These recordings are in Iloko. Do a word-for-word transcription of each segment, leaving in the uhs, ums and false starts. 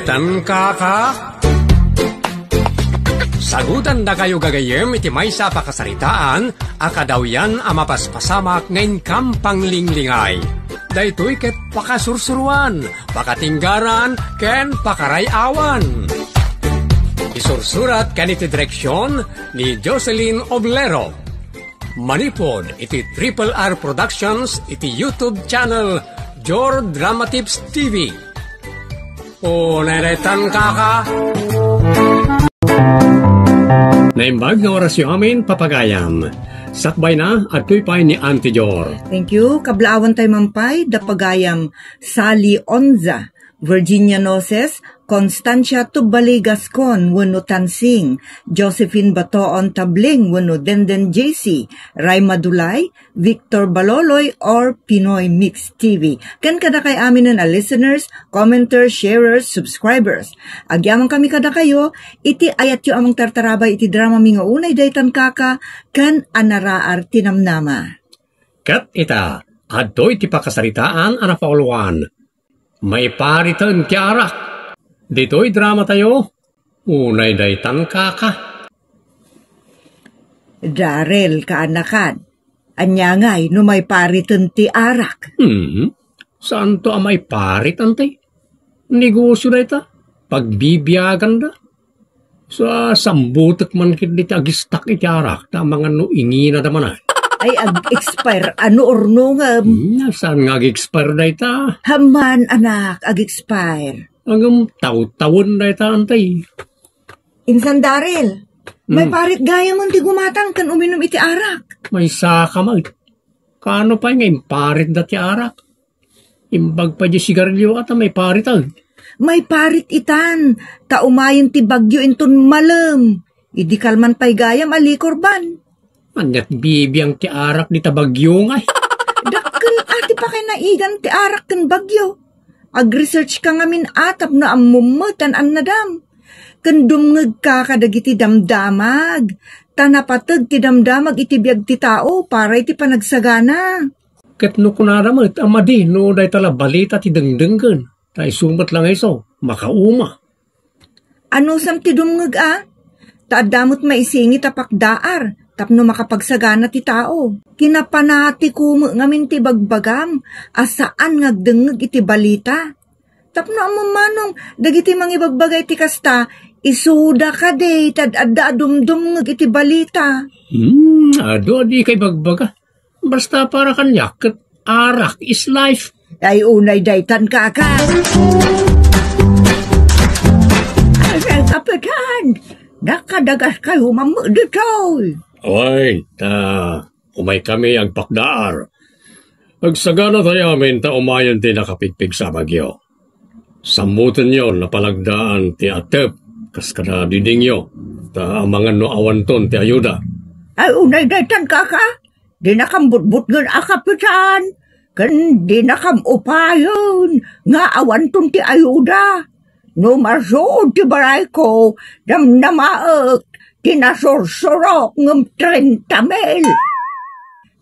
Tan kaka? Sagutandakayo gagayyem iti maysa a pakasaritaan a kadawyan a mapaspasamak nga inkam panglinglingay. Daytoy ket pakasursuruan, pakatinggaran, ken pakaray-awan. Isursurat ken iti direksion ni Jocelyn Oblero. Manipud iti Triple R Productions iti YouTube channel Jor Drama Tips T V. O, neretan kaka. Naimbag nga orasyo amin, papagayam. Sakbayna, adtoy pay ni Auntie Jor. Thank you. Kablaawan tayo man pay, da pagayam, Sally Onza, Virginia Noses, Constancia Tubbali Gascon wenno Tansing, Josephine Batoon Tabling wenno Denden J C, Ray Madulay, Victor Baloloy or Pinoy Mix T V. Ken kadakay aminen a listeners, commenters, sharers, subscribers. Agyaman kami kadakayo, iti ayatyo a mangtartarabay iti drama mi nga unay daytan kaka, ken a naraar ti namnama. Ket ita, adtoy ti pakasaritaan a napauluan. Maipariten ti arak. Ditoy drama tayo, unay daytan kaka. Darrell, kaanakan, ania ngay no maipariten ti arak? Hmm, saanto a maiparit, Auntie? Negosio dayta, pagbibiaganda. Sa sambutek man ket dita agistak iti arak, ta amangan no inginada manen. Ay, ag-expire, ano ornongem? Hmm, saan nga ag-expire dayta? Haman, anak, ag-expire. Ngem tawtawen dayta, Auntie. Insan Darrell, Hmm. maiparit gayam ti gumatang ken uminum iti arak. Maysa ka met. Kaano pay nga imparitda ti arak? Imbag pay di sigarilyo a ta maipariten. Maiparit itan, ta umayen ti bagyo inton malem. Idi kalman pay gayam a liquor ban. Ania't bibiang ti arak dita bagyo ngay? Dakkel a ti pakainaigan ti arak ken bagyo. Ag-research ka ngamin a tapno ammom met an-annadam. Ken dumngegka kadagiti damdamag, ta napateg ti damdamag iti biag ti tao para iti panagsagana. Ket no kunada met a madi no dayta la balita ti dengdenggen, ta isu met la nga isu, makauma. Anusam ti dumngeg a? Ta adda met maisingit a pakdaar tapno makapagsagana ti tao. Kinapanatiko met ngamin ti bagbagam a saan nga agdengngeg iti balita. Tapno ammom manong dagiti mangibagbaga iti kasta, isuda kadi ti ad-adda a dumdumngeg iti balita. Hmm, adu a dika ibagbaga. Basta para kaniak, ket arak is life. Ay, unay daytan, kaka. Ay, Kapitan, nakadagas kayo mammo ditoy. Oy, ta, umay kami agpakdaar. Agsagana tayo amin ta umayen ti nakapigpigsa a bagyo. Sammutenyo napalagdaan ti atep kas kada didingyo, ta amangan no awanton ti ayuda. Ay, unay daytan, kaka. Dinakam butbutngen a kapitan, ken dinakam upayen nga awanton ti ayuda. No masuod ti balayko, namnamaek ti nasursurok ngem trenta mil.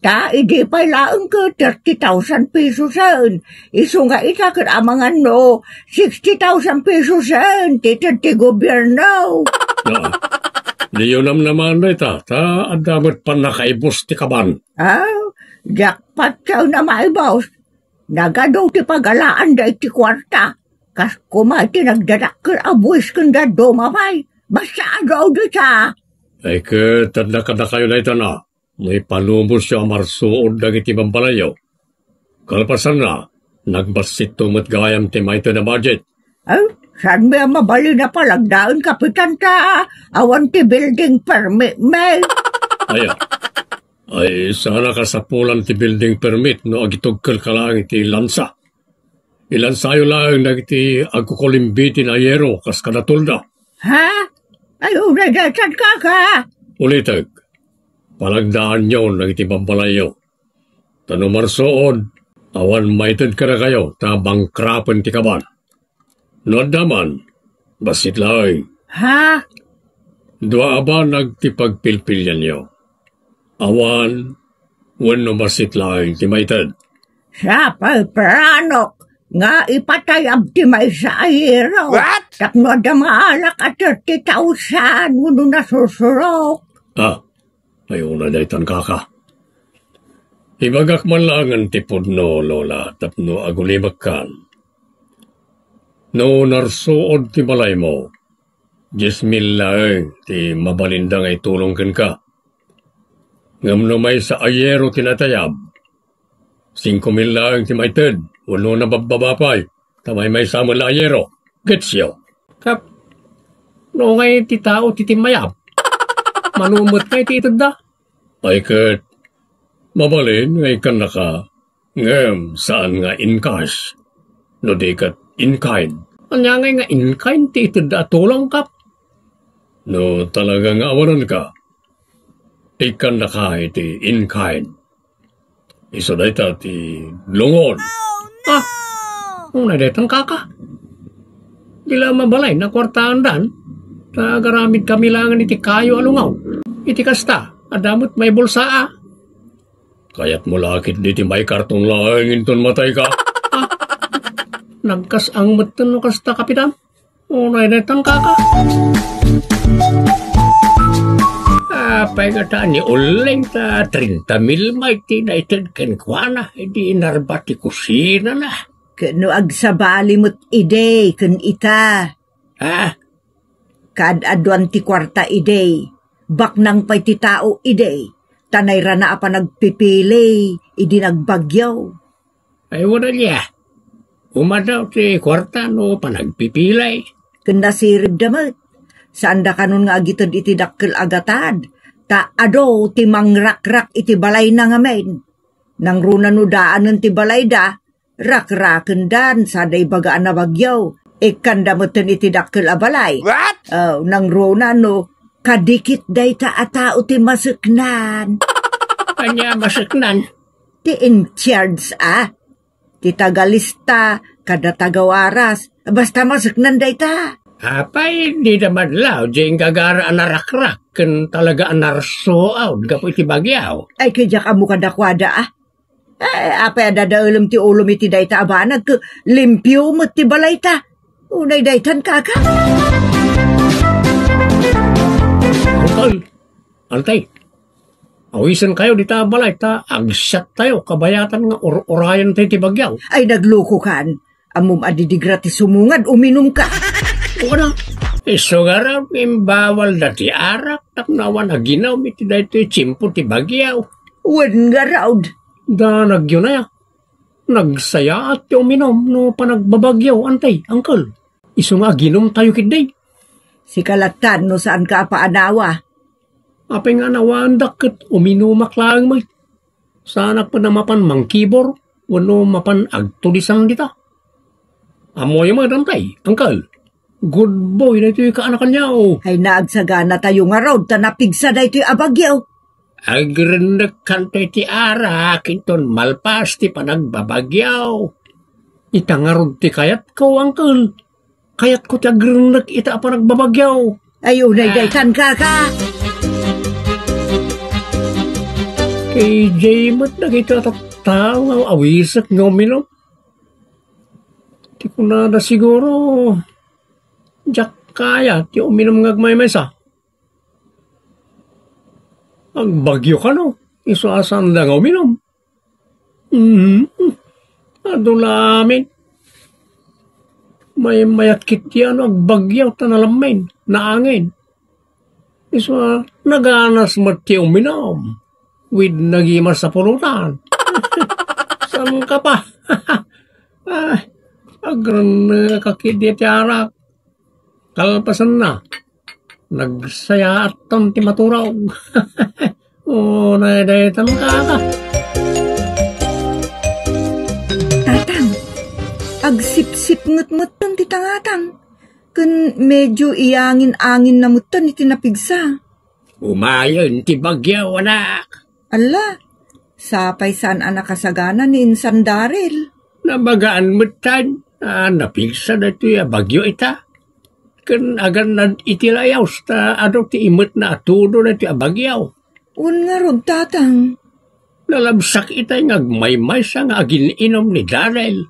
Ta idi pay laeng ket thirty thousand pesosen, isu nga ita ket amangan no sixty thousand pesosen ti ited ti gobierno. Ah, diyo namnamaen dayta, ta adda met pannakaibus ti kaban. Ah, diak patay na maibus. Nagadu ti pagalaanda iti kuarta. Kas kuma ti nagdadakkel a buis ken dadduma pay. Basta adu dita. Ay ket, adda kadakayo dayta na. No ipalubosyo a marsuod dagiti babbalayyo. Kalpasanna, nagbassitto met gayam ti maited a budget. Ay, saan mi a mabalin a palagdaen, Kapitan, ta awan ti building permit mi? Aya. Ay, saan a kasapulan ti building permit no agitugkelka laeng iti lansa. Ilansayo laeng dagiti agkukulimbitin a yero kas kada tolda. Ha? Ay, unay daytan, kaka. Ulitek, palagdaanyon dagiti babbalayyo. Ta no marsuod, awan maited kadakayo ta bangkrapen ti kaban. No adda man, bassit laeng. Ha? Dua a banag ti pagpilpilianyo. Awan wenno bassit laeng ti maited. Sapay, piranok, nga ipatayab ti maysa a yero. What? Tapno adda maalak a thirty thousand wenno nasusurok. Ah, ay, una daytan, kaka. Ibagak man laengen ti pudno, Lola, tapno agulimekkan. No narsuod ti balaymo, dies mil laeng ti mabalinda nga itulong kenka. Ngem no maysa a yero ti natayab, singko mil laeng ti maited wenno nababbaba pay, ta maymaysa met la a yero. Getsyo? Kap, no ngay ti tao ti timmayab, mano met ngay ti itedda? Ay ket, mabalin nga ikkannaka, ngem saan nga in cash, no di ket in kind. Ania ngay nga in kind ti itedda a tulong, Kap? No talaga nga awanenka, ikkannaka iti in kind. Isu dayta ti lungon. Ah, unay daytan, kaka. Di la mabalin a kuartaandan, ta agaramidkami laengen iti kayo a lungaw. Iti kasta, adda met maibulsaa. Kayatmo la ketdi ti maikarton laeng inton matayka. Ah, nagkas-ang metten no kasta, Kapitan. Unay daytan, kaka. Apay ngata ni Uling ta treinta mil met ti naited kenkuana, idi inarbat ti kusinana. Ket no agsabali met idi ken ita. Ha? Kaad-aduan ti kuarta idi, baknang pay ti tao idi, ta nairana a panagpipili idi nagbagyo. Ay, wada dia. Umadaw ti kuarta no panagpipili. Ken nasiribda met. Saanda kanon nga agited iti dakkel a gatad, ta adu ti mangrakrak iti balayna ngamin. Nangruna no daanen ti balayda, rakrakendan sada ibaga a nabagyo. Ikkanda metten iti dakkel a balay. What? Oh, nangruna no kadikit dayta a tao ti maseknan. Ania maseknan? Ti in charge, ah. Ti tagalista, kada tagawaras, basta maseknan dayta. Apay, dida man law, diay inggagara a narakrak, ken talaga a narsuod gapu iti bagyo. Ay, ket diak ammo kadakuada, ah. Ay, apay a dadaelem ti ulom iti dayta a banag, ket limpio met ti balayta. Unay daytan, kaka. Uncle, Antay, awisenkayo dita a balay ta agsiattayo kabayatan nga ur-urayen tayo ti bagyo. Ay, naglukokan. Ammom a didigra ti sumungad, uminumka. Wala. Isu ngarud, imbawalda ti arak tapno awan aginum iti daytoy tiempo ti bagyo. Wen ngarud. Danagyo na ya. Nagsayaat ti uminum no panagbabagyo, Antay, Uncle. Isu nga aginumtayo ketdi. Sika lattan no saanka a paanawa. Apay nga anawaendak ket uminumak laeng met. Saanak met a mapan mangkibor wenno mapan agtudisan dita. Ammoyo met, Antay, Uncle. Good boy daytoy kaanakanyo. Ay, naagsagana tayo ngarud ta napigsa daytoy a bagyo. Agrennekkanto iti arak inton malpas ti panagbabagyo. Ita ngarud ti kayatko, Uncle. Kayatko ti agrennek ita a panagbabagyo. Ay, unay daytan, kaka. K J met dagiti a tattao nga awisek nga uminum. Ti kunada siguro, diak kayat ti uminum nga agmaymaysa. Agbagyo kano, isu a saanda nga uminum. Mhm. Adu la amin. Maymayat ketdi no agbagyo ta nalammin, naangin. Isu a naganas met ti uminum. With nagimas a pulutan. Saan ka pa? Ah, agrenneka ketdi ti arak. Kalpasanna, nagsayaatton ti maturog. Unay daytan, kaka. Tatang, agsipsipngetmetten ti tangatang. Ken medyo iyangin-anginna metten iti napigsa. Umayen ti bagyo, anak. Alla, sapay saan a nakasagana ni insan Daryl. Nabagaan metten a napigsa daytoy a bagyo ita. Ken agannad iti layas ta adu ti imetna a tudo daytoy a bagyo. Wen ngarud, tatang. Nalabsak itay nga agmaymaysa nga agin-inum ni Daryl.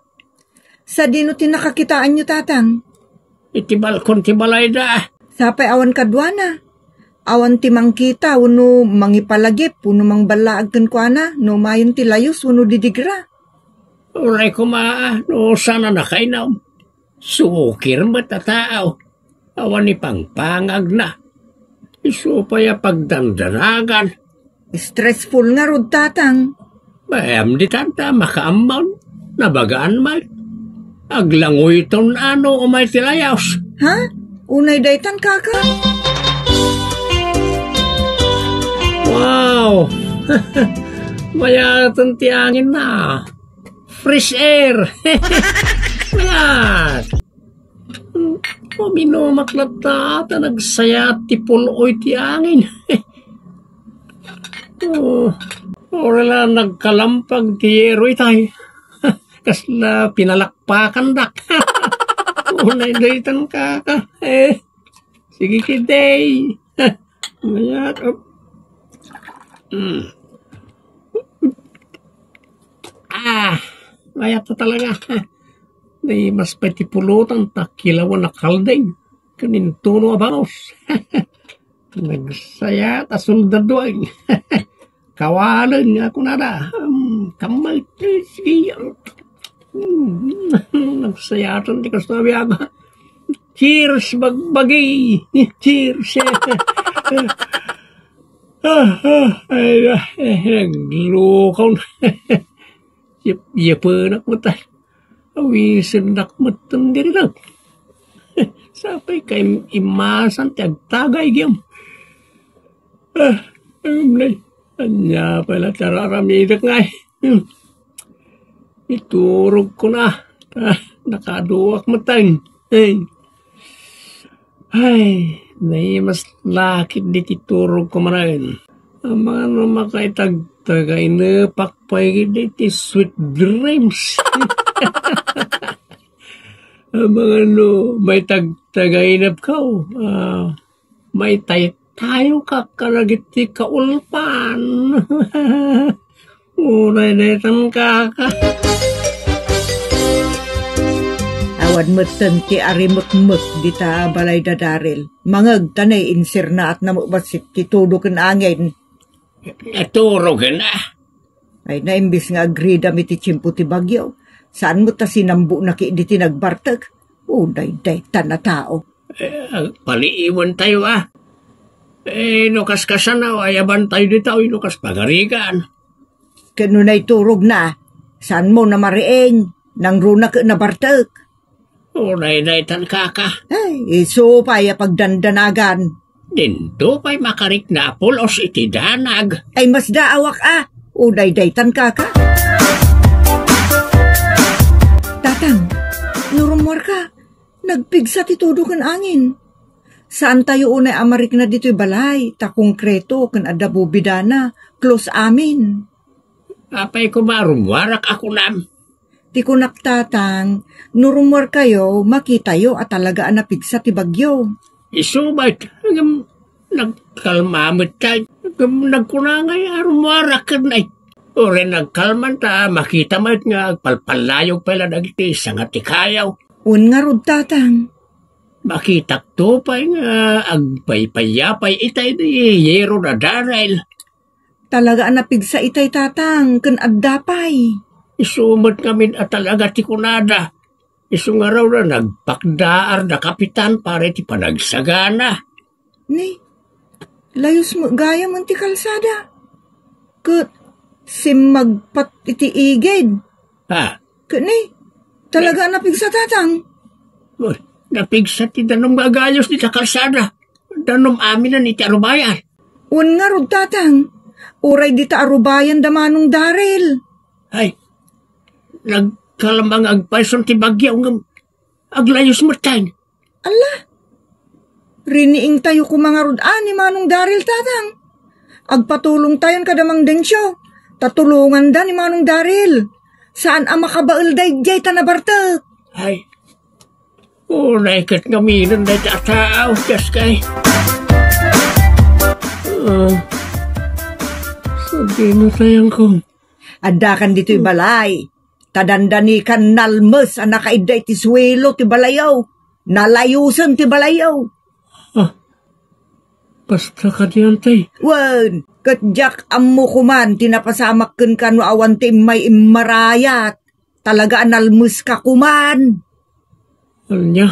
Sadino ti nakakitaanyo, Tatang? Iti balkon ti balayda. Sapay awan kaduana. Awan ti mangkita wenno mangipalagip wenno mangballaag kenkuana no umayen ti layus wenno didigra. Uray koma no saan a nakainom. Sukir met a tao. Awan ni pangpangagna. Isu pay a pagdandanagan. Stressful ngarud, Tatang. Bayam ditan ta makaamman. Nabagaan met. Aglangoyton a no umay ti layus. Ha? Unay daytan, kaka? Wow! Mayaten ti anginna. Fresh air. Mayat. Uminumak latta ta nagsayat ti pul-oy ti angin. Oh, uray la nagkalampag ti yero itay. Kasla pinalakpakandak. Unay daytan, kaka. Eh, sige, kiday. Mayat, oh. Mm. Ah, mayat na talaga. Naimas pay ti pulutan ta kilawan a kalding ken intuno a banos. Nagsayat a soldadueng. Kawalen nga kunada. Hmm, kamay ti siya. Hmm, nagsayatan ti kasto a biag. Cheers, bagbagi! Cheers! Ah, ah, ay, ah, eh, naglukaw. Yep-, yepenak met, ah. Awisennak met diri lang. Sapay ka im-, imasan ti agtagay gayam. Ah, agumlay. Ania pay la ti ar-aramidek ngay? Hmm. Iturogko na. Ah, nakaduak met, ay. Ay. Ay, naimas lakit diti turogko manen. Amangan no makaitagtagainepak pay diti sweet dreams. Amangan no maitagtagainepko, ah, maitaytayokak kadagiti kaulpan. Uray daytan, kaka. Awan metten ti arimekmek dita balay da Daryl. Mangeg ta ne, insirnaatna met bassit ti tudo ken angin. Naturogen, ah. Ay na, imbes nga agridam iti tiempo ti bagyo, saan met ta sinambona ketdi ti nagbartek. Uray daytan a tao. Eh, paliiwentayo, ah. Eh, no kas kasano, ayabantayo dita, no kas pagarigan. Ken no naiturogna, saanmo na mariing, nangruna ket nabartek. Uray daytan, kaka. Ay, isu pay a pagdandanagan. Dinto pay makarikna a pulos iti danag. Ay, masdaawak a. Uray daytan, kaka. Tatang, no rummuarka, nagpigsa ti tudo ken angin. Saantayo unay a marikna ditoy balay, ta konkreto ken adda bubidana, close amin. Apay koma a rummuarak a kunam? Ti kunak, Tatang, no rummuarkayo, makitayo a talaga a napigsa ti bagyo. Isu met, ngem nagkalma met tay. Ngem nagkuna ngay a rummuarak ken ay. Uray nagkalman ta makita met nga agpalpallayog pay la dagiti sanga ti kayaw. Wen ngarud, Tatang. Makitakto pay nga agpaypayapay itay di yero da Daryl. Talaga a napigsa itay, Tatang, ken adda pay. Isu met ngamin a talaga ti kunada. Isu ngarud a nagpakdaar da Kapitan para iti panagsagana. Ni, layus met gayam ti kalsada. Ket simmagpat iti igid. Ha? Ket ni, talaga a napigsa, Tatang. Uy, napigsa ti danum nga agayus dita kalsada. Danum aminen iti arubayan. Wen ngarud, Tatang. Uray dita arubayan da Manong Daryl. Ay, nagkalma nga agpayson ti bagyo ngem aglayus met tay. Alla, riniingtayo koma ngarud a ni Manong Daryl, Tatang. Agpatulongtayon kada Mang Dencio, ta tulonganda ni Manong Daryl. Saan a makabael daydiay ta nabartek. Ay, unay ket ngaminen dayta a taaw, kas kay. Ah, sadino tayanko? Addakan ditoy balay. ta dandanikan nalmes a nakaidda iti suelo ti balayyo. Nalayusen ti balayyo. Ah, basta kadi, Antay. Wen, ket diak ammo koman ti napasamak kenka no awan ti immay immarayat. Talaga a nalmeska koman. Ania?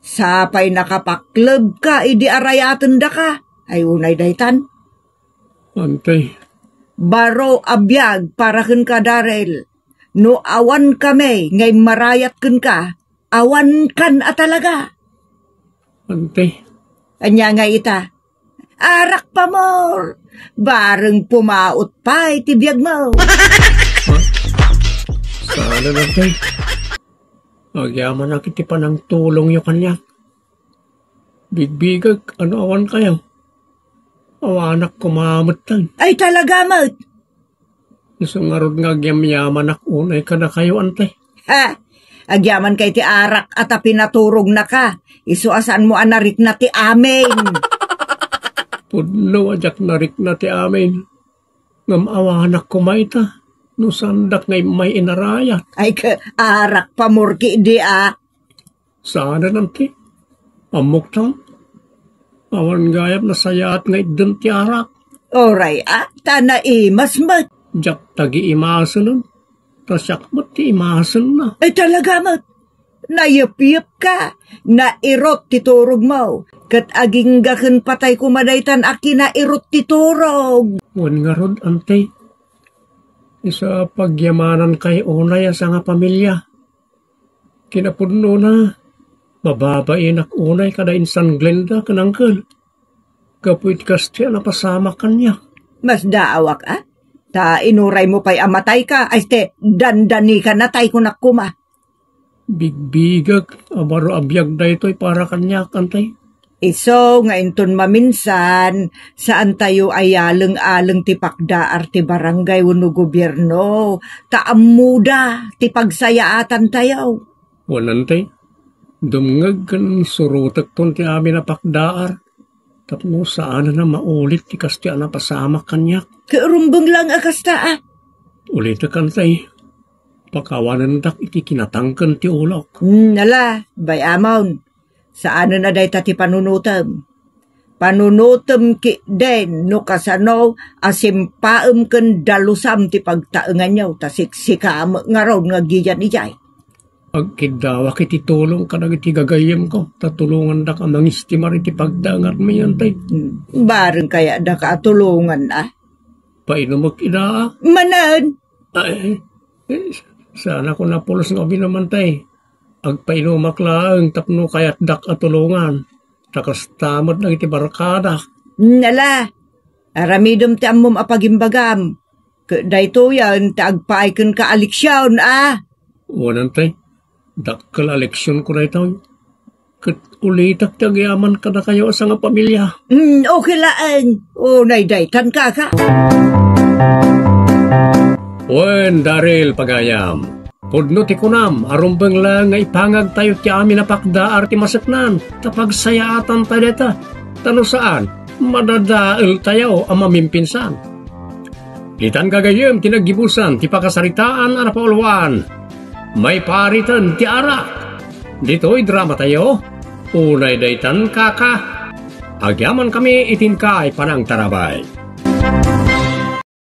Sapay nakapaklebka idi arayatendaka. Ay, unay daytan. Antay. Baro a biag para kenka, Daryl. No awan kami nga immarayat kenka, awankan a talaga. Antay. Ania nga ita? Arak pamor! Bareng pumaot pay ti biagmo. Ha? Saan, Antay? Agyamanak iti panangtulongyo kaniak. Bigbigek, no awankayo. Awanak koma metten. Ay, talaga met! Isu ngarud nga agyamyamanak unay kadakayo, Antay. Ha! Agyamankay ti arak a ta pinaturognaka. Isu a saanmo a narikna ti amin. Pudno a diak narikna ti amin. Ngem awanak koma ita, no saandak nga immay inarayat. Ay, ka, arak pamor ketdi a. Saanen, Antay. Ammoktan. Awan gayam nasayaat nga itdem ti arak. Uray a, ta naimas met. Diak tagiimasenen, ta siak met ti imasenna. Ay, talaga met. Nayepyepka, nairut ti turogmo. Ket agingga ken patay koma daytan a kinairut ti turog. Wen ngarud, Antay. Isu a pagyamanankay unay a sangapamilia. Kinapudnona, mababainak unay kada insan Glenda ken Uncle. Gapu iti kasta a napasamak kaniak. Masdaawak a? Ta inuraymo pay a matayka, ay, ket dandanikan a natay kunak koma. Bigbigek a baro a biag daytoy para kaniak, Antay. Isu nga inton maminsan, saantayo a yaleng-aleng ti pakdaar ti barangay wenno gobierno, ta ammoda ti pagsayaatantayo. Wen, Antay, dumngeg ken surotekton ti amin a pakdaar, tapno saanen a maulit ti kasta a napasamak kaniak. Ket rumbeng laeng a kasta a. Ulitek, Antay, pakawanendak iti kinatangken ti ulok. Hmm, ala, bay-amon. Saanen a dayta ti panunotem. Panunotem ketdin no kasano a simpaem ken dalusam ti pagtaenganyo, ta siksika met ngarud nga agiyan idiay. Agkiddawak iti tulong kadagiti gagayyemko, ta tulongandak a mangistimar iti pagtaengatmi, Antay. Hmm. Bareng kayatdaka a tulongan a? Painumek ida a? Manen! Ay, eh, saan a napulos nga uminum, Antay. Agpainumak laeng tapno kayatdak a tulongan. Ta kasta met dagiti barkadak. Nala, aramidem ti ammom a pagimbagam. Ket daytoyen ti agpaay kenka a leksion a. Wen, Antay, dakkel a leksionko daytoy. Ket ulitek ti agyaman kadakayo a sangapamilia. Hmm, okay laeng. Unay daytan, kaka. Wen, Daryl, pagayam. Pudno ti kunam a rumbeng laeng nga ipangagtayo ti amin a pakdaar ti maseknan, ta pagsayaatantayo dayta. Ta no saan, madadaeltayo a mamimpinsan. Ditan gagayyem ti naggibusan ti pakasaritaan a napauluan, Maipariten ti Arak. Ditoy dramatayo, unay daytan, kaka. Agyamankami iti inkay panangtarabay.